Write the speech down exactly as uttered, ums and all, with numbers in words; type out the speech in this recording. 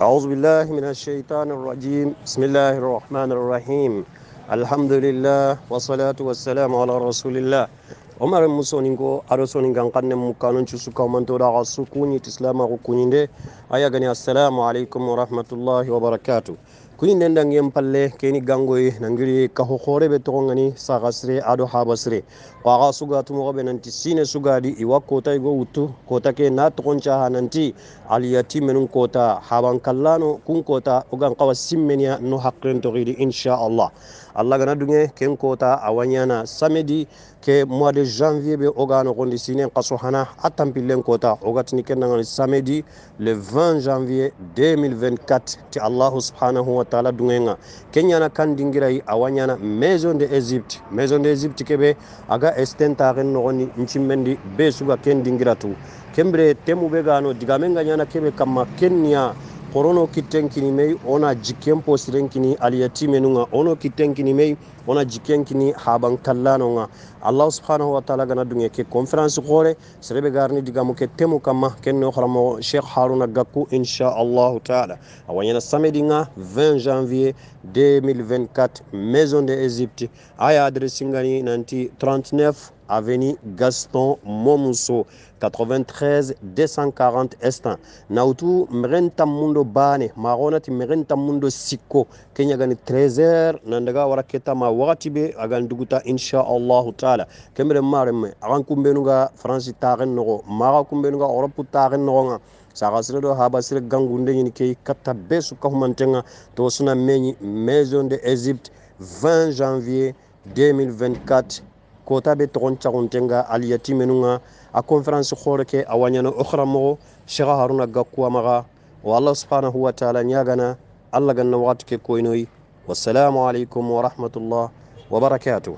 أعوذ بالله من الشيطان الرجيم. بسم الله الرحمن الرحيم. الحمد لله والصلاة والسلام على رسول الله. އޮމަރު މުސޯނިންގޯ އަރޮސޯނިންގަން ކަންނެ މުކާނުން ޗުސުކަހުމަންތޯ ރާގަސް ކުންޏި އިސްލާމާ ކުންޏިންދެ އަޔަގަނި. އައްސަލާމު ޢަލައިކުމް ވަރަޙްމަތުﷲ ވަބަރަކާތު. ކުއިން ދެން ދަންގިޔަން ޕައްލޭ ކޭނި ގަންގޮއި ނަންގިރި ކަހު ހޯރެބެ ތޮކޮން އަނި ސާގަސްރޭ އަޑު ހާބަސްރޭ. ކާގާސުގާ ތުމުގަބެ ނަންތި ސީނެ ސުގާދި އިވާ ކޯތައިގޯ އުތު ކޯތަކޭ ނާ ތޮކޮން ޗާހާ ނަންތި އަލިޔަތި މެނުން ކޯތާ ހާބަން ކައްލާނޯ ކުން ކޯތާ އޮގަން ކަވަ ސިންމެނިޔާ ނު ހައްޤެން ތޮގީދި އިންޝާ ﷲ. އައްލާގަ ނަޑުގެ ކެން ކޯތާ އަވަންޏާނަ ސަމެދި ކެ މުއަދެ ޖާންވިޔޭ ބެ އޮގާނޯ ކޮންޑި ސީނެ ކަސު ހަނާ އަތަން ޕިއްލެން ކޯތާ އޮގަތިނި ކެންނަނގަނި ސަމެދި ލެ ވަން ޖާންވިޔޭ ދޭ މިލް ވެން ކަޓް ޓި އައްލާހު ސުބްޙާނަހު ވަ ތަޢާލާ ދުނގެން ކެންޔާނަ ކަން ޑިންގިރައި އަވަންޏާނަ މޭޒޯން ދެ އެޒިޕްޓް، މޭޒޯން ދެ އެޒިޕްޓް ކެބެ އަގަ އެސްތެން ތާގެން ނޮގޮނި އިންޗިން މެންޑި ބޭސުގަ ކެން ޑިންގިރަތު. ކެންބްރޭ ތެމު ބެގާނޯ ދިގާމެން ގަންޏާނަ ކެބެ ކަމަށް ކެން ނިޔާ ކޮރޮނޯ ކިއްޓެން ކިނި މެއި އޯނާ ޖިކެން ޕޯސިރެން ކިނި އަލިޔަ ޓީމެނުން އޯނޯ ކިއްޓެން ކިނި މެއި އޯނާ ޖިކެން ކިނި ހާބަން ކައްލާނޯ. އައްލާހު ސުބްޙާނަހު ވަ ތަޢާލާގަ ނަޑުގެ ކެ ކޮންފަރެންސް ހޯރެ ސެރެބެގާރަނި ދިގާމު ކެ ތެމު ކަމަށް ކެން ނޯ ޚަރަމޯ ޝޭޚް ހާރޫނަ ގައްކު އިންޝާ ﷲ ތަޢާލާ. އަވަންޏާނަ ސަމެދިން ވަން ޖާންވިޔޭ ދޭ މިލް ވެން ކަޓް މޭޒޯން ދެ އެޒިޕްޓް އާޔާ އަދްރެސް ސިންގަނީ ނަންޓީ ތްރަންޓް ނެފް އަވެނީ ގަސްތޯން މޯމުސޯ ކަތްރަވެން ތްރޭޒް ދެ ސަން ކާރަންޓް އެސްތަން. ނައުތު މެގެން ތައްމުންޑޯ ބާނެ މާގޯނަތި މެގެން ތައްމުންޑޯ ސިއްކޯ ކެންޔަގަނި ތްރޭޒޭރް ނަންޑަގާ ވަރަށް ކެތަމާ ވަގަތިބޭ އަގަން ދުގުތާ އިންޝާ ﷲ ތަޢާލާ. ކެންބްރޭ މާރެމްމެ އަގަން ކުންބޭނުގާ ފަރަންސި ތާގެން ނޮގޯ މާގާ ކުންބޭނުގާ އޮރަޕު ތާގެން ނޮގޯ ސާގަސްރޭ ދޯ ހާބަސްރޭ ގަން ގުންޑެ އިނިކެއި ކައްތަ ބޭސު ކަހުމަންޓެން ތޯސުނަ މޭނި މޭޒޯން ދެ އެޒިޕްޓް ވަން ޖާންވިޔޭ ދޭ މިލް ވެން ކަޓް ކޯތާބެ ތޮކޮން ޗަގުން ޓެންގާ އަލިޔަ ޓީމެނުން އާ ކޮންފަރެންސް ހޯލެކޭ އަވަންޏާނަ އޮޚްރަމޯ ޝޭޚް ހާރޫނަ ގައްކުވާމަގާ އައްލާހު ސުބްޙާނަހު ވަ ތަޢާލާ ނިޔާގަނާ އައްލަ ގަންނަ ވަގުތު ކެއްކޮއިނުއި. ވައްސަލާމު ޢަލައިކުމް ވަރަޙްމަތުﷲ ވަބަރަކާތުހު.